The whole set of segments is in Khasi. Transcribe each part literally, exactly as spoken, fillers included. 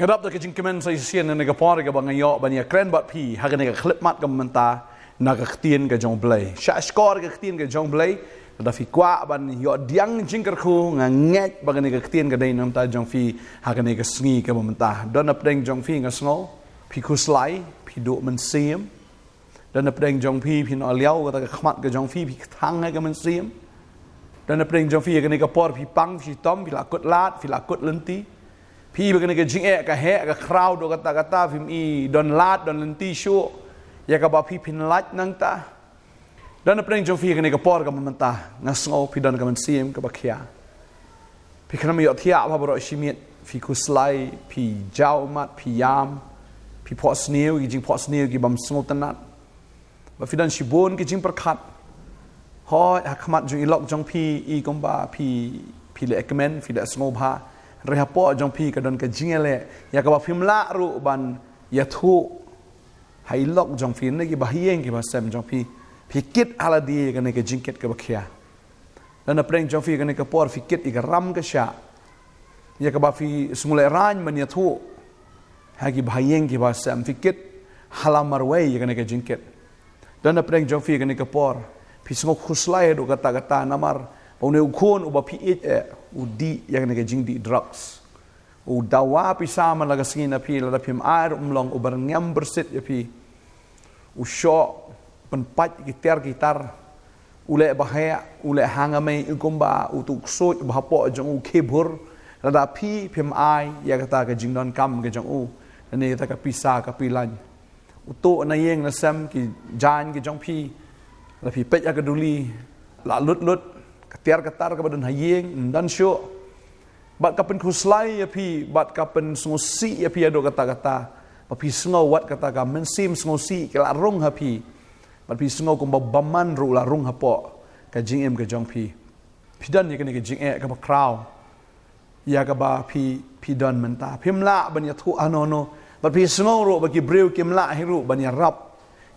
Nga dap da ka jingkmen sa shisien na ka por kaba nga ïoh ban ïakren bad phi ha kane ka khyllipmat ka mynta na ka ktien ka jong U Blei. Sha shkor ka ktien ka jong U Blei, lada phi kwah ban ïoh pdiang jingkyrkhu, nga ngeit ba kane ka ktien ka dei na ka bynta jong phi ha kane ka sngi kaba mynta. Don na pdeng jong phi nga sngew phi khuslai, phi duh mynsiem. Don na pdeng jong phi, phi noh liaw, kata ka khmat ka jong phi, phi kthang ha ka mynsiem. Don na pdeng jong phi, kane ka por phi pang, phi shitom, phi la kut lad, phi la kut lynti. Phi ba kane ka jingeh ka heh ka khraw, duh katta katta, phim i don lad, don lynti shuh. Ïa kaba phi phin lait nangta. Don na pdeng jong phi kane ka por kaba mynta, nga sngew phi don ka mynsiem kaba khia. Phi khlem ïohthiah bha baroh shi miet, phi khuslai, phi jaw ummat, phi ïam, phi phohsniew, ki jingphohsniew ki bym sngewtynnat. Ba phi don shibun ki jingpyrkhat. Hooid, ha khmat jong i lok jong phi, i kumba phi, phi leh kmen, phi leh sngewbha. Hynrei hapoh jong phi ka don ka jingïaleh, ïa kaba phim lah ruh ban ïathuh ha i lok jong phi, ne ki bahaïing ki bahasem jong phi. Phi kit ha lade ïa kane ka jingkit kaba khia. Don na pdeng jong phi kane ka por phi kit ïa ka ram ka shah, ïa kaba phi sngewlehrain ban ïathuh ha ki bahaïing ki bahasem, phi kit ha la marwei ïa kane ka jingkit. Don na pdeng jong phi kane ka por phi sngew khuslai haduh katta katta namar ba une u khun uba phi ïeit eh u dih ïa kane ka jingdih drugs. U dawa pisa man la ka sngi na phi, lada phim ai ruh um long, u byrngem byrsit ïa phi. U shoh pynpait ki tiar ki tar. U leh ba heh, u leh hangmei, u kumba u tuh ksuid, ba hapoh jong u khie bhur. Lada phi phim ai ïa kata ka jingdonkam ka jong u, lane kata ka pisa ka pyllein. U tuh na ïing na sem ki jaiñ ki jong phi. Lada phi peit ha ka duli, la lut lut, ka tiar ka tar kaba don ha ïing ym don shuh. Bad ka pynkhuslai ïa phi, bad ka pynsngewsih ïa phi haduh katta katta. Ba phi sngew wat kata ka mynsiem sngewsih ka la rung ha phi. Bad phi sngew kumba u bymman ruh u la rung hapoh ka jingim ka jong phi. Phi don ïa kane ka jingeh kaba khraw ïa kaba phi, phi don mynta. Phim lah ban ïathuh hano hano. Bad phi sngew ruh ba ki briew kim lah hi ruh ban ïarap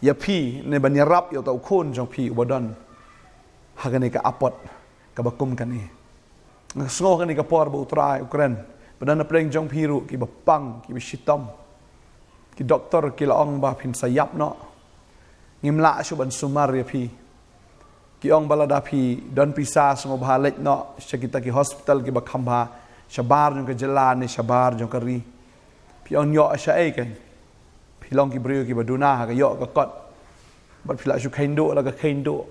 ïa phi, ne ban ïarap ïa uta u khun jong phi uba don ha kane ka apot kaba kum kane. Nga sngew kane ka por ba U Trai u kren ba don na pdeng jong phi ruh kiba pang, kiba shitom. Ki doktor ki la ong ba phin sa ïap noh. Ngim lah shuh ban sumar ïa phi. Ki ong ba lada phi don pisa sngewbha leit noh sha kita ki hospital kiba kham bha shabar jong ka jylla ne shabar jong ka ri. Phi ong ïoh shaei kein? Phi long ki briew kiba duna ha ka ïoh ka kot. Bad phi la shu kheiñ duh la ka kheiñ duh.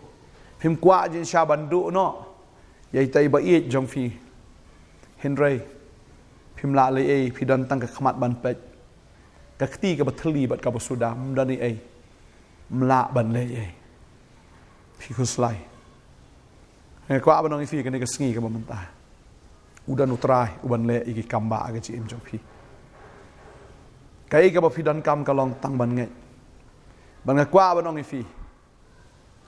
Phim kwah jingshisha ban duh noh ïa ita i ba ïeit jong phi. Hynrei phim lah leh ei, phi don tang ka khmat ban peit. Ka kti kaba thylli bad kaba suda, ym don ei ei. Ym lah ban leh ei. Phi khuslai. Nga kwah ban ong ïa phi kane ka sngi kaba mynta, u don U Trai uban leh ïa ki kam ba ha ka jingim jong phi. Kaei kaba phi donkam ka long tang ban ngeit. Bad nga kwah ban ong ïa phi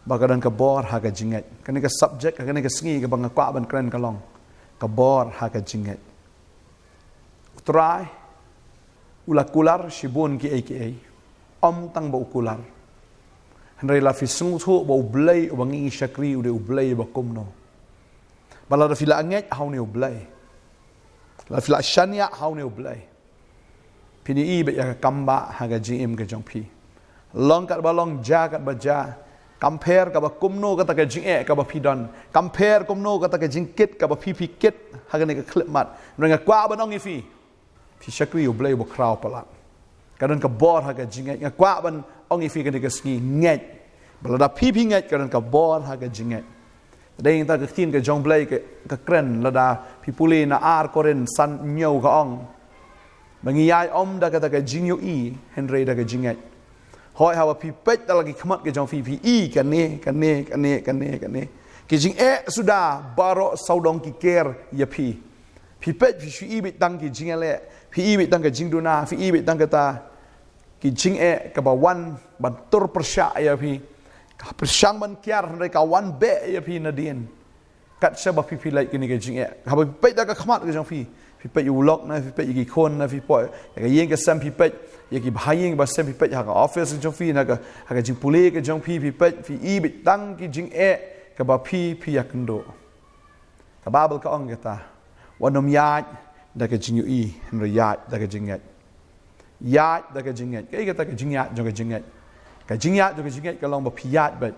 ba ka don ka bor ha ka jingngeit. Kane ka subject, kane ka sngi kaba nga kwah ban kren ka long ka bor ha ka jingngeit. U Trai u la kular shibun kiei kiei. Ym tang ba u kular. Hynrei lada phi sngewthuh ba U Blei uba ngi shakri u dei U Blei uba kumno, ba lada phi la ngeit ha une U Blei, lada phi la shaniah ha une U Blei, phin ïohi beit ïa ka kam ba ha ka jingim ka jong phi. Long katba long, jia katba jia, kam pher kaba kumno kata ka jingeh kaba phi don, kam pher kumno kata ka jingkit kaba phi phi kit ha kane ka khyllipmat. Hynrei nga kwah ban ong ïa phi, phi shakri U Blei uba khraw palat. Ka don ka bor ha ka jingngeit. Nga kwah ban ong ïa phi kane ka sngi, ngeit. Ba lada phi phi ngeit, ka don ka bor ha ka jingngeit. Dei nangta ka ktien ka jong U Blei ka, ka kren lada phi pule na Ar Korinth san hynñiew ka ong ba ngi ïaid ym da kata ka jingïohi, hynrei da ka jingngeit. Hooid, haba phi peit da la ki khmat ka jong phi, phi i kane, kane, kane, kane, kane. Ki jingeh suda baroh sawdong ki ker ïa phi. Phi peit, phi shu i beit tang ki jingïaleh, phi i beit tang ka jingduna, phi i beit tang kata ki jingeh kaba wan ban tur pyrshah ïa phi. Ka pyrshang ban kiar, hynrei ka wan beh ïa phi nadien. Kat shaba phi phi lait kane ka jingeh. Haba phi peit da ka khmat ka jong phi, phi peit ïa u lok na, phi peit ïa ki khun na, phi peit ïa ka ïing ka sem, phi peit ïa ki bahaïing bahasem, phi peit ha ka office ka jong phi na, ka, ha ka jingpule ka jong phi, phi peit, phi i beit tang ki jingeh kaba phi phi ïakynduh. Ka Baibl ka ong kata, wat nym ïaid da ka jingïohi, hynrei ïaid da ka jingngeit. Ïaid da ka jingngeit. Kaei kata ka jingïaid jong ka jingngeit? Ka jingïaid jong ka jingngeit ka long ba phi ïaid beit.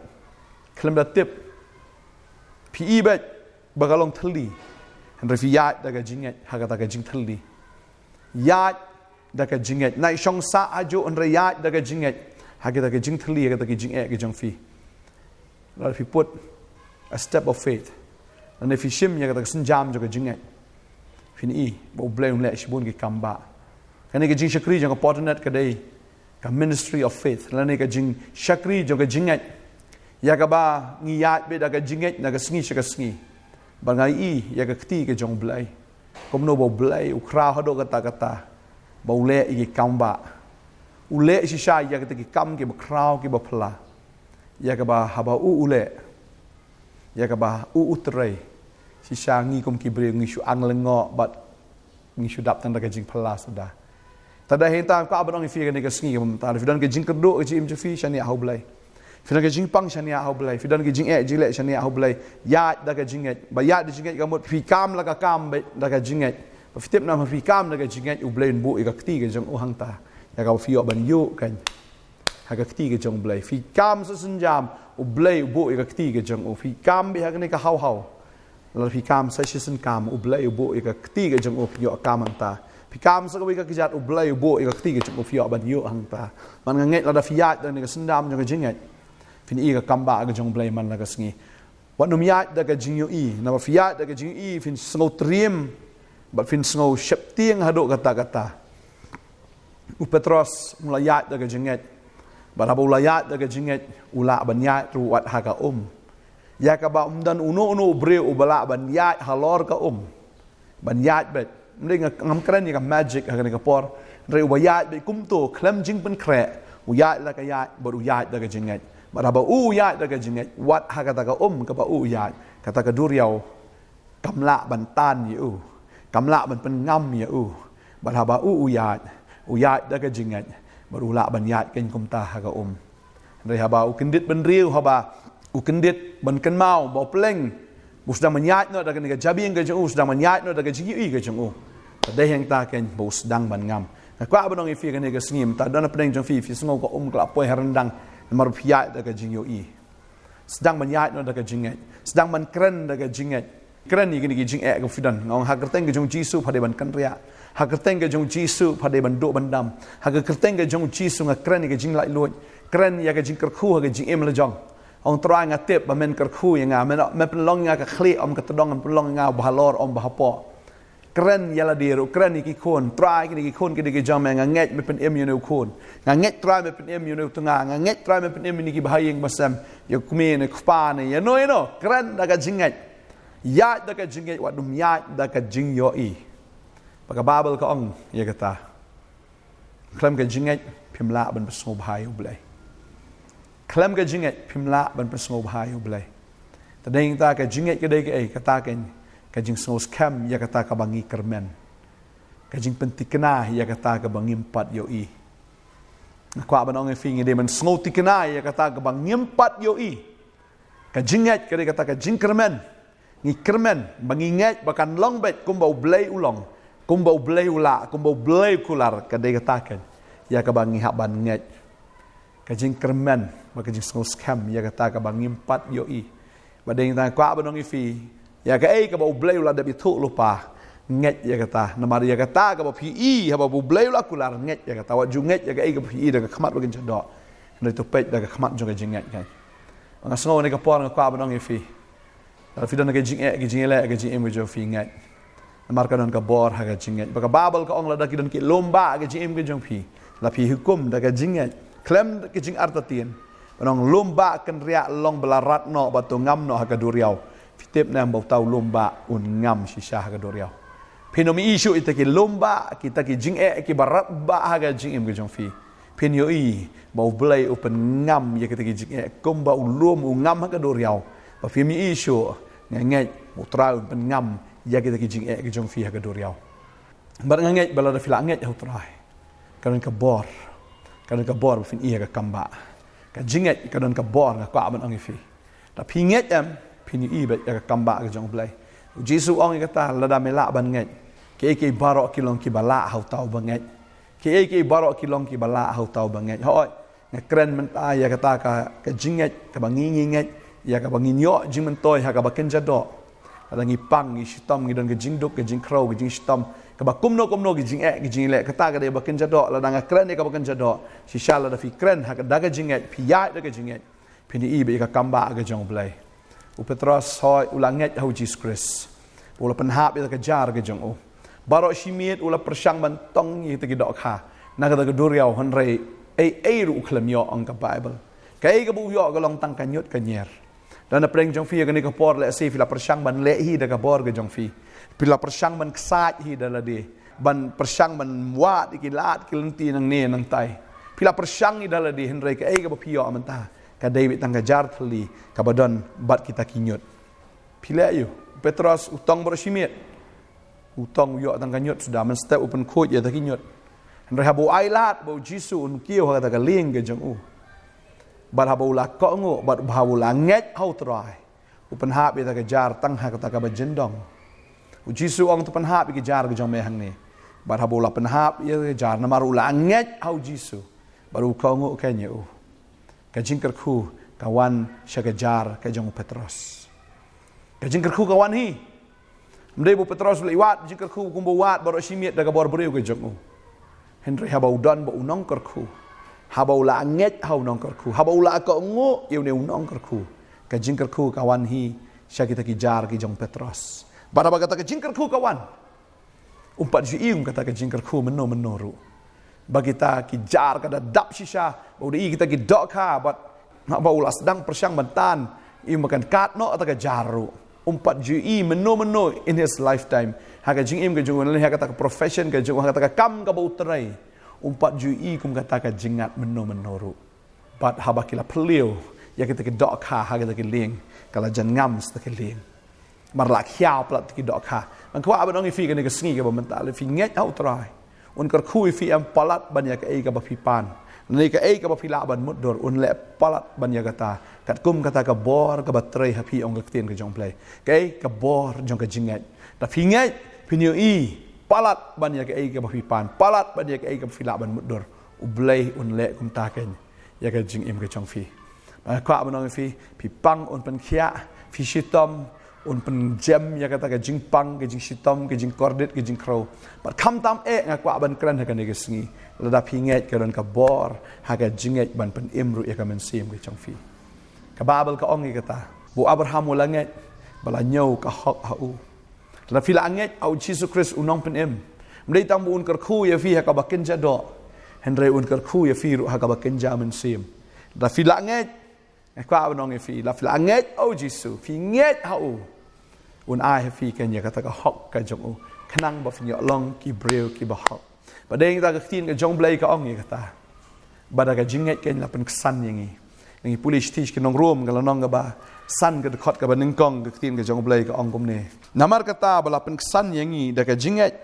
Khlem da tip. Phi i beit ba ka long thylli. Hynrei phi ïaid da ka jingngeit ha kata ka jingthylli. Ïaid da ka jingngeit. Nai shong sah hajuh hynrei ïaid da ka jingngeit ha kata ka jingthylli, ha kata ka jingeh ka jong phi. Lada phi put a step of faith, lane phi shim ïa kata ka sienjam jong ka jingngeit, phin i ba U Blei un leh shibun ki kam bah. Kane ka jingshakri jong ka Fortinet ka dei ka ministry of faith, lane ka jingshakri jong ka jingngeit, ïa kaba ngi ïaid beit da ka jingngeit na ka sngi sha ka sngi. Ba nga i ïa ka kti ka jong U Blei, kumno ba U Blei u khraw haduh katta katta ba u leh ïa ki kam bah. U leh shisha ïa kita ki kam kiba khraw kiba phylla, ïa kaba haba u u leh, ïa kaba u u trei, shisha ngi kum ki briew ngi shu ang lyngngoh bad ngi shu dap tang da ka jingphylla suda. Te dei hangta nga kwah ban ong ïa phi kane ka sngi kaba mynta, phi don ka jingkyrduh ka jingim jong phi, shaniah ha U Blei. Phi don ka jingpang, shaniah ha U Blei. Phi don ka jingeh jingleh, shaniah ha U Blei. Ïaid da ka jingngeit. Ba ïaid da jingngeit ka mut phi kam la ka kam beit da ka jingngeit. Ba phi tip namar phi kam da ka jingngeit, U Blei un buh ïa ka kti ka jong u hangta, ïa kaba phi ïoh ban ïuh kan ha ka kti ka jong U Blei. Phi kam sa sienjam, U Blei u buh ïa ka kti ka jong u. Phi kam beit ha kane ka haw haw, lada phi kam sa shisien kam, U Blei u buh ïa ka kti ka jong u, phin ïoh kam hangta. Phi kam sa kawei ka kjat, U Blei u buh ïa ka kti ka jong u, phi ïoh ban ïuh hangta. Man nga ngeit lada phi ïaid da kane ka sienjam jong ka jingngeit, phin i ka kam bah ka jong U Blei man la ka sngi. Wat nym ïaid da ka jingïohi. Naba phi ïaid da ka jingïohi phin sngew triem bad phin sngew sheptieng haduh katta katta. U Petros u la ïaid da ka jingngeit. Bad haba u la ïaid da ka jingngeit, u lah ban ïaid ruh wat ha ka um. Ïa kaba ym don uno uno u briew uba lah ban ïaid halor ka um. Ban ïaid beit. Ym dei, nga ngam kren ïa ka magic ha kane ka por. Hynrei uba ïaid beit kumto khlem jingpynkhreh, u ïaid la ka ïaid bad u ïaid da ka jingngeit. Bad haba u ïaid da ka jingngeit, wat ha kata ka um kaba u ïaid, kata ka duriaw kam lah ban tan ïa u, kam lah ban pynngam ïa u. Bad haba u u ïaid, u ïaid da ka jingngeit, bad u lah ban ïaid keiñ kumta ha ka um. Hynrei haba u kyndit bynriew, haba u kyndit ban kynmaw, ba u pleng, ba u sdang ban ïaid noh da kane ka jabieng ka jong u, u sdang ban ïaid noh da ka jingïohi ka jong u, ka dei hangta keiñ ba u sdang ban ngam. Nga kwah ban ong ïa phi kane ka sngi, mynta don hapdeng jong phi, phi sngew ka um ka la poi ha ryndang namar phi ïaid da ka jingïohi. Sdang ban ïaid noh da ka jingngeit. Sdang ban kren da ka jingngeit. Kren ïa kine ki jingeh kaba phi don. Nga ong ha ka kyrteng ka jong U Jisu pha dei ban kynriah. Ha ka kyrteng ka jong U Jisu pha dei ban duh ban dam. Ha ka kyrteng ka jong U Jisu nga kren ïa ka jinglaitluid. Kren ïa ka jingkyrkhu ha ka jingim la jong. Ong Trai, nga tip ba men kyrkhu ïa nga, men, men pynlong ïa nga ka khlieh, ym ka tdong, men pynlong ïa nga ba halor, ym ba hapoh. Kren ïa lade ruh, kren ïa ki khun. Trai, kine ki khun ki dei ki jong me, nga ngeit me pynim ïa une u khun. Nga ngeit Trai me pynim ïa une u tnga. Nga ngeit Trai me pynim ïa une ki bahaïing basem, ïa u kmie ne u kpa ne ïano ïano. Kren da ka jingngeit. Ïaid da ka jingngeit, wat nym ïaid da ka jingïohi. Ba ka Baibl ka ong ïa kata. Khlem ka jingngeit phim lah ban pynsngewbha ïa U Blei. Khlem ka jingngeit phim lah ban pynsngewbha ïa U Blei. Te dei hangta ka jingngeit ka dei kaei? Kata ka, ka jingsngewskhem ïa kata kaba ngi kyrmen. Ka jingpynthikna ïa kata kaba ngim pat ïohi. Nga kwah ban ong ïa phi, ngi dei ban sngewthikna ïa kata kaba ngim pat ïohi. Ka jingngeit ka dei kata ka jingkyrmen. Ngi kyrmen ba ngi ngeit ba kan long beit kumba U Blei u long, kumba U Blei u lah, kumba U Blei u kular, ka dei kata keiñ ïa kaba ngi hap ban ngeit. Ka jingkyrmen bad ka jingsngewskhem ïa kata kaba ngim pat ïohi. Bad dei hangta nga kwah ban ong ïa phi, ïa kaei kaba U Blei u la dep ïathuh lypa, ngeit ïa kata. Namar ïa kata kaba phi i haba U Blei u la kular, ngeit ïa kata. Wat ju ngeit ïa kaei kaba phi i da ka khmat ba kan shadoh, hynrei to peit da ka khmat jong ka jingngeit keiñ. Nga sngew ha kane ka por nga kwah ban ong ïa phi, lada phi don ka jingeh, ka jingeh, ka jingim ka jong phi, ngeit. Namar ka don ka bor ha ka jingngeit. Ba ka Baibl ka ong lada ki don ki lum bah ha ka jingim ka jong phi, la phi hukum da ka jingngeit khlem da ka jingartatien, ban ong lum bah kynriah long ba la rat noh bad to ngam noh ha ka duriaw. Phi tip ne em ba uta u lum bah un ngam shisha ha ka duriaw? Phin ym i shuh ïa kita ki lum bah, kita ki jingeh kiba rat bah ha ka jingim ka jong phi. Phin ïohi ba U Blei u pynngam ïa kita ki jingeh kumba u lum u ngam ha ka duriaw. Ba phim i shuh, nga ngeit U Trai un pynngam ïa kita ki jingeh ki jong phi ha ka duriaw. Bad nga ngeit ba lada phi la ngeit ha U Trai, ka don ka bor, ka don ka bor ba phin i ha ka kam bah. Ka jingngeit ka don ka bor, nga kwah ban ong ïa phi. Lada phi ngeit em, phin ïohi beit ïa ka kam bah ka jong U Blei. U Jisu u ong ïa kata, lada me lah ban ngeit, kiei kiei baroh ki long kiba lah ha uta uba ngeit. Kiei kiei baroh ki long kiba lah ha uta uba ngeit. Hooid, nga kren mynta ïa kata ka, ka jingngeit kaba ngi, ngi ngeit, ïa kaba ngin ïoh jingmyntoi ha kaba kynja doh. Lada ngi pang, ngi shitom, ngi don ka jingduk, ka jingkhrew, ka jingshitom, kaba kumno kumno, ka jingeh, ka jingleh, kata ka dei ba kynja doh. Lada nga kren ïa kaba kynja doh, shisha lada phi kren ha ka, da ka jingngeit, phi ïaid da ka jingngeit, phin ïohi ba ïa ka kam ba ka jong U Blei. U Petros, hooid, u la ngeit ha U Jisu Khrist, u la pynhap ïa ka jar ka jong u. Baroh shi miet u la pyrshang ban tong ïa kita ki dohkha na kata ka duriaw, hynrei ei ei ruh u khlem ïoh, ong ka Baibl. Kaei kaba u ïoh ka long tang ka ñiut ka ñier. Lada na pdeng jong phi ïa kane ka por, lehse phi la pyrshang ban leh hi da ka bor ka jong phi. Phi la pyrshang ban ksaid hi da lade, ban pyrshang ban wad ïa ki lad ki lynti nangne nangtai. Phi la pyrshang hi da lade, hynrei kaei kaba phi ïoh mynta ka dei beit tang ka jar thylli kaba don bad kita ki ñiut. Phi leh aïu? U Petros u tong baroh shi miet, u tong, u ïoh tang ka ñiut suda, mynstep u pynkhuid ïa kita ki ñiut. Hynrei haba u ailad ba U Jisu un kiew ha kata ka lieng ka jong u, bad haba u la kohnguh, bad haba u la ngeit ha U Trai, u pynhap ïa kata ka jar tang ha kata kaba jyndong. U Jisu u ong, to pynhap ïa ka jar ka jong me hangne. Bad haba u la pynhap ïa kata ka jar, namar u la ngeit ha U Jisu, bad u kohnguh kein ïa u, ka jingkyrkhu ka wan sha ka jar ka jong u Petros. Ka jingkyrkhu ka wan hi. Ym dei ba u Petros u la wad jingkyrkhu kumba wad baroh shi miet da ka bor briew ka jong u. Hynrei haba u don bad u nongkyrkhu, haba u la ngeit ha u nongkyrkhu, haba u la kohnguh ïa une u nongkyrkhu, ka jingkyrkhu ka wan hi sha kita ki jar ki jong u Petros. Bad haba kata ka jingkyrkhu ka wan, um pat ju i kum kata ka jingkyrkhu mynno mynno ruh. Ba kita ki jar ka da dap shisha, ba u da i kita ki dohkha, bad haba u la sdang pyrshang ban tan, i ba kan kat noh kata ka jar ruh. Um pat ju i mynno mynno in his lifetime, ha ka jingim ka jong u, ha kata ka profession ka jong u, ha kata ka kam kaba u trei, um pat ju i kum kata ka jingngad mynno mynno ruh. Bad haba ki la phylliew ïa kita ki dohkha ha kita ki lieng, ka la jan ngam sa kita ki lieng. Namar la khia palat kita ki dohkha. Nga kwah ban ong ïa phi kane ka sngi kaba mynta, lada phi ngeit ha U Trai, un kyrkhu ïa phi, em palat ban ïa kaei kaba phi pan, ne kaei kaba phi lah ban mutdur, un leh palat ban ïa kata, katkum kata ka bor kaba trei ha phi, ong ka ktien ka jong U Blei. Kaei? Ka bor jong ka jingngeit. Lada phi ngeit, phin ïohi palat ban ïa kaei kaba phi pan, palat ban ïa kaei kaba phi lah ban mutdur. U Blei un leh kumta kein ïa ka jingim ka jong phi. Ba nga kwah ban ong ïa phi, phi pang un pynkhiah, phi shitom un pynjem ïa kata ka jingpang, ka jingshitom, ka jingkordit, ka jingkhrew. Bad khamtam eh, nga kwah ban kren ha kane ka sngi, lada phi ngeit, ka don ka bor ha ka jingngeit ban pynim ruh ïa ka mynsiem ka jong phi. Ka Baibl ka ong ïa kata, ba u Abraham u la ngeit, ba la ñiew ka hok ha u. Lada phi la ngeit ha U Jisu Khrist u Nongpynim, ym dei tang ba un kyrkhu ïa phi ha kaba kynja doh, hynrei un kyrkhu ïa phi ruh ha kaba kynja mynsiem. Lada phi la ngeit, nga kwah ban ong ïa phi, lada phi la ngeit ha U Jisu, phi ngeit ha u, un ai ha phi kein ïa kata ka hok ka jong u, khnang ba phin ïoh long ki briew kiba hok. Bad dei ïa kata ka ktien ka jong U Blei ka ong ïa kata, ba da ka jingngeit kein la pynksan ïa ngi. Ngi pule shithi sha ki nong Rom, ka lynnong kaba san, ka dkhot kaba nyngkong, ka ktien ka jong U Blei ka ong kumne: Namar kata, ba la pynksan ïa ngi da ka jingngeit,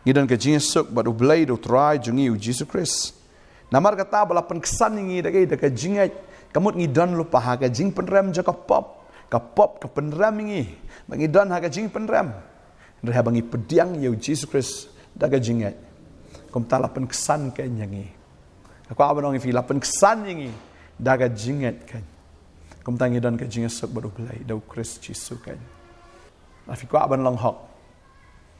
ngi don ka jingïasuk bad U Blei da U Trai jong ngi U Jisu Khrist. Namar kata, ba la pynksan ïa ngi da ka, da ka jingngeit. Ka mut ngi don lypa ha ka jingpynrem jong ka pop. Ka pop ka pynrem ïa ngi ba ngi don ha ka jingpynrem. Hynrei haba ngi pdiang ïa U Jisu Khrist da ka jingngeit, kumta la pynksan kein ïa ngi. Nga kwah ban ong ïa phi, la pynksan ïa ngi da ka jingngeit kein. Kumta ngi don ka jingïasuk bad U Blei da U Khrist Jisu kein. Lada phi kwah ban long hok,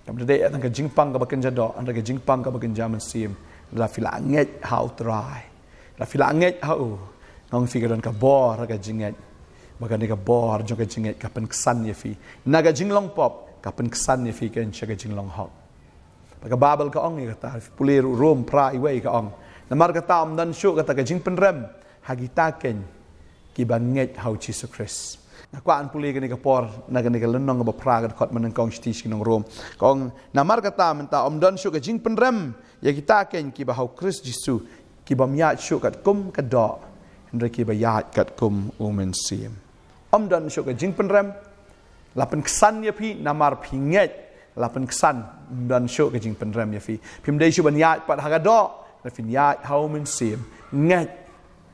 kam dei tang ka jingpang kaba kynja doh, hynrei ka jingpang kaba kynja mynsiem. Lada phi la ngeit ha U Trai, lada phi la ngeit ha u, nga ong ïa phi, ka don ka bor ha ka jingngeit. Ba kane ka bor jong ka jingngeit ka pynksan ïa phi na ka jinglong pop, ka pynksan ïa phi kein sha ka jinglong hok. Bad ka Baibl ka ong ïa kata, pule ruh Rom phra, wei ka ong: Namar kata, ym don shuh kata ka jingpynrem ha kita kein kiba ngeit ha U Jisu Khrist. Nga kwah ban pule kane ka por na kane ka lynnong kaba phra, ka dkhot ba nyngkong, shithi sha ki nong Rom. Ka ong: Namar kata, mynta ym don shuh ka jingpynrem ïa kita kein kiba ha U Khrist Jisu, kibym ïaid shuh katkum ka doh, hynrei kiba ïaid katkum U Mynsiem. Ym don shuh ka jingpynrem. La pynksan ïa phi namar phi ngeit. La pynksan, ym don shuh ka jingpynrem ïa phi. Phim dei shuh ban ïaid pat ha ka doh, la phin ïaid ha U Mynsiem. Ngeit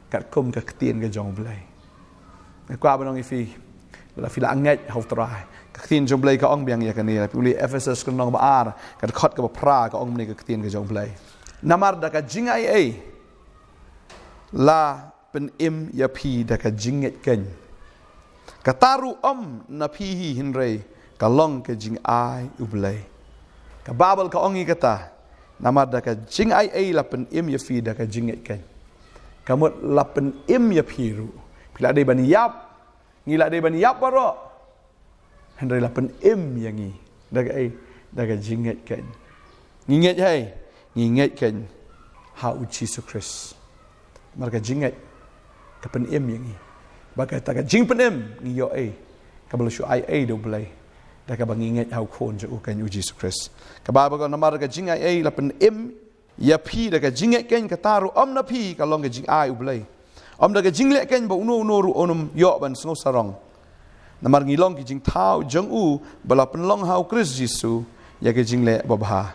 katkum ka ktien ka jong U Blei. Nga kwah ban ong ïa phi, lada phi la ngeit ha U Trai, ka ktien jong U Blei ka ong biang ïa kane. Lada phi pule Ephesos ka lynnong ba ar, ka dkhot kaba phra, ka ong kumne ka ktien ka jong U Blei: Namar da ka jingaiei la pynim ïa phi da ka jingngeit keiñ. Kata ruh ym na phi hi, hynrei ka long ka jingai U Blei. Ka Baibl ka ong ïa kata, namar da ka jingaiei la pynim ïa phi da ka jingngeit keiñ. Ka mut la pynim ïa phi ruh. Phi la dei ban ïap, ngi la dei ban ïap baroh. Hynrei la pynim ïa ngi da kaei? Da ka jingngeit keiñ. Ngi ngeit hi, ngi ngeit keiñ ha U Jisu Khrist. Namar ka jingngeit ka pynim ïa ngi. Bad kata ka jingpynim ngi ïohi kaba la shu aiei da U Blei, da kaba ngi ngeit ha U Khun jong U keiñ, U Jisu Khrist. Ka Baibl ka ong, namar ka jingaiei la pynim ïa phi da ka jingngeit keiñ. Kata ruh ym na phi, ka long ka jingai U Blei. Ym da ka jingleh keiñ, ba uno uno ruh un ym ïoh ban sngewsarong. Namar ngi long ki jingthaw jong U ba la pynlong ha U Khrist Jisu ïa ka jingleh babha.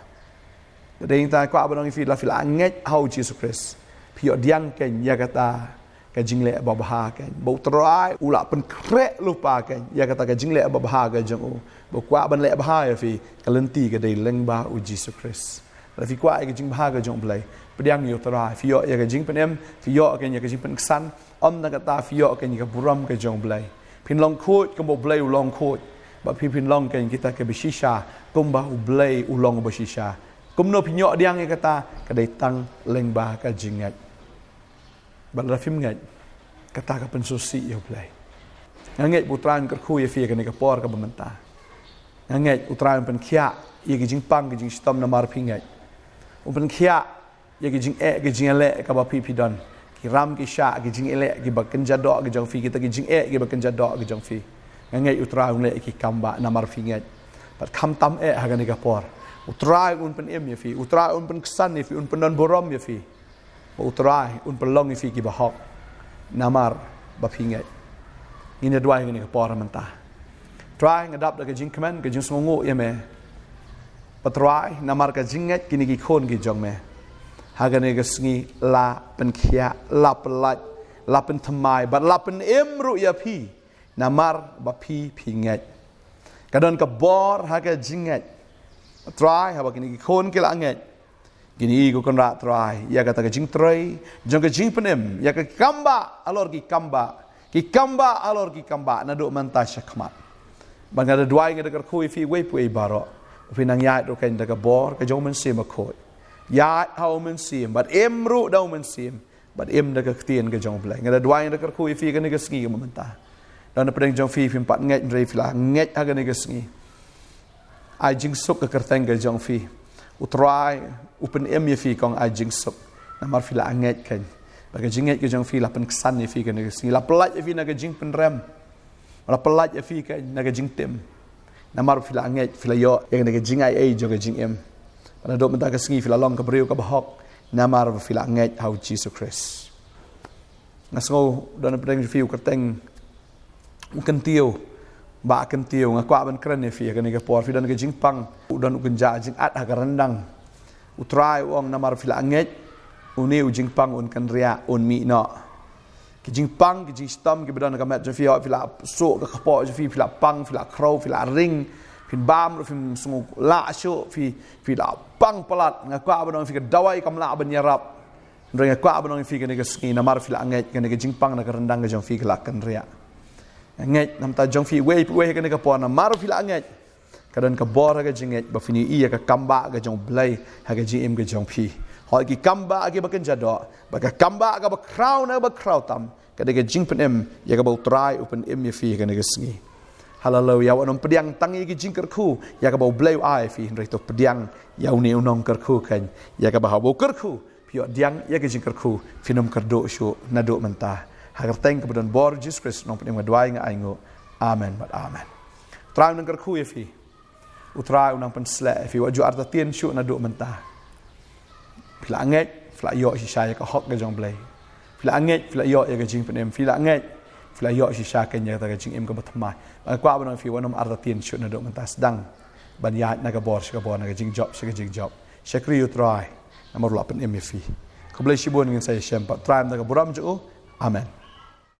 Dei nangta kwah ban ong ïa phi, lada phi la ngeit ha U Jisu Khrist, phi ïoh pdiang keiñ ïa kata ka jingleh babha keiñ, ba U Trai u la pynkhreh lypa keiñ ïa kata ka jingleh babha ka jong U. Ba U kwah ban leh bha ïa phi, ka lynti ka dei lyngba U Jisu Khrist. Lada phi kwah ïa ka jingbha ka jong U Blei, pdiang ïa U Trai. Phi ïoh ïa ka jingpynim, phi ïoh keiñ ïa ka jingpynksan. Ym tang kata, phi ïoh keiñ ïa ka burom ka jong U Blei. Phin long khuid kumba U Blei u long khuid. Bad phi phin long keiñ kita kiba shisha kumba U Blei u long uba shisha. Kumno phin ïoh pdiang ïa kata? Ka dei tang lyngba ka jingngeit. Bad lada phim ngeit, kata ka pynsngewsih ïa U Blei. Nga ngeit ba U Trai un kyrkhu ïa phi ha kane ka por kaba mynta. Nga ngeit U Trai un pynkhiah ïa ki jingpang ki jingshitom namar phi ngeit. Un pynkhiah ïa ki jingeh ki jingïaleh kaba phi phi don. Ki ram ki shah, ki jingïaleh kiba kynja doh ki jong phi, kita ki jingeh kiba kynja doh ki jong phi. Nga ngeit U Trai un leh ïa ki kam bah namar phi ngeit. Bad khamtam eh ha kane ka por, U Trai un pynim ïa phi, U Trai un pynksan ïa phi, un pyndon burom ïa phi. Ba U Trai un pynlong ïa phi kiba hok namar ba phi ngeit. Ngin ïa duwai ha kane ka por mynta. Trai, nga dap da ka jingkmen, ka jingsngewnguh ïa Me. Ba Trai, namar ka jingngeit kine ki khun ki jong Me ha kane ka sngi la pynkhiah, la pyllait, la pynthymmai bad la pynim ruh ïa phi. Namar ba phi phi ngeit, ka don ka bor ha ka jingngeit. Trai, haba kine ki khun ki la ngeit, kin ïohi, ko Kynrad Trai, ïa kata ka jingtrei jong ka jingpynim, ïa ka kam bah halor ki kam bah, ki kam bah halor ki kam bah, naduh mynta shakhmat. Bad nga da duwai, nga da kyrkhu ïa phi uwei pa uwei baroh, phin nang ïaid ruh keiñ da ka bor ka jong U Mynsiem Bakhuid. Ïaid ha U Mynsiem bad im ruh da U Mynsiem bad im da ka ktien ka jong U Blei. Nga da duwai, nga da kyrkhu ïa phi ha kane ka sngi kaba mynta. Don napdeng jong phi phim pat ngeit, hynrei phi la ngeit ha kane ka sngi. Ai jingsuk ha ka kyrteng ka jong phi. U Trai u pynim ïa phi, kong, ai jingsuk. Namar phi la ngeit keiñ. Bad ka jingngeit ka jong phi la pynksan ïa phi ha kane ka sngi, la pyllait ïa phi na ka jingpynrem. La pyllait ïa phi keiñ na ka jingtim. Namar phi la ngeit, phi la ïoh ïa kane ka jingaiei jong ka jingim. Bad naduh mynta ka sngi phi la long ka briew kaba hok namar ba phi la ngeit ha U Jisu Khrist. Nga sngew don napdeng jong phi u kyrteng u Kyntiew, Bah Kyntiew. Nga kwah ban kren ïa phi ha kane ka por. Phi don ka jingpang, u don u kynja jingad ha ka ryndang. U Trai u ong, namar phi la ngeit, une u jingpang un kynriah, un mih noh. Ki jingpang ki jingshitom kiba don ha ka met jong phi, hooid, phi la suh ka kpoh jong phi, phi la pang, phi la khrew, phi la ring, phin bam ruh phim sngew lah shuh, phi, phi la pang palat. Nga kwah ban ong ïa phi, ka dawai kam lah ban ïarap. Hynrei nga kwah ban ong ïa phi ha kane ka sngi, namar phi la ngeit, kane ka jingpang na ka ryndang ka jong phi ka la kynriah. Nga ngeit na ka bynta jong phi uwei pa uwei ha kane ka por, namar phi la ngeit, ka don ka bor ha ka jingngeit ba phin ïohi ïa ka kam bah ka jong U Blei ha ka jingim ka jong phi. Hooid, ki kam bah kiba kynja doh, bad ka kam bah kaba khraw na kaba khraw tam, ka dei ka jingpynim ïa kaba U Trai u pynim ïa phi ha kane ka sngi. Haleluia. Wat nym pdiang tang ïa ki jingkyrkhu ïa kaba U Blei u ai ïa phi, hynrei to pdiang ïa une u nongkyrkhu keiñ, ïa kaba haba u kyrkhu, phi ïoh pdiang ïa ki jingkyrkhu, phin ym kyrduh shuh naduh mynta. Ha ka kyrteng kaba don bor U Jisu Khrist, u Nongpynim, nga duwai, nga ainguh. Amen bad amen. U Trai un nang kyrkhu ïa phi. U Trai un nang pynsleh ïa phi. Wat ju artatien shuh naduh mynta. Phi la ngeit, phi la ïoh shisha ïa ka hok ka jong U Blei. Phi la ngeit, phi la ïoh ïa ka jingpynim. Phi la ngeit, phi la ïoh shisha keiñ ïa kata ka jingim kaba thymmai. Nga kwah ban ong ïa phi, wat nym artatien shuh naduh mynta, sdang ban ïaid na ka bor sha ka bor, na ka jingjop sha ka jingjop. Shakri U Trai, namar u la pynim ïa phi. Khublei shibun, ngin sa ïashem pat U Trai, da ka burom jong u. Amen.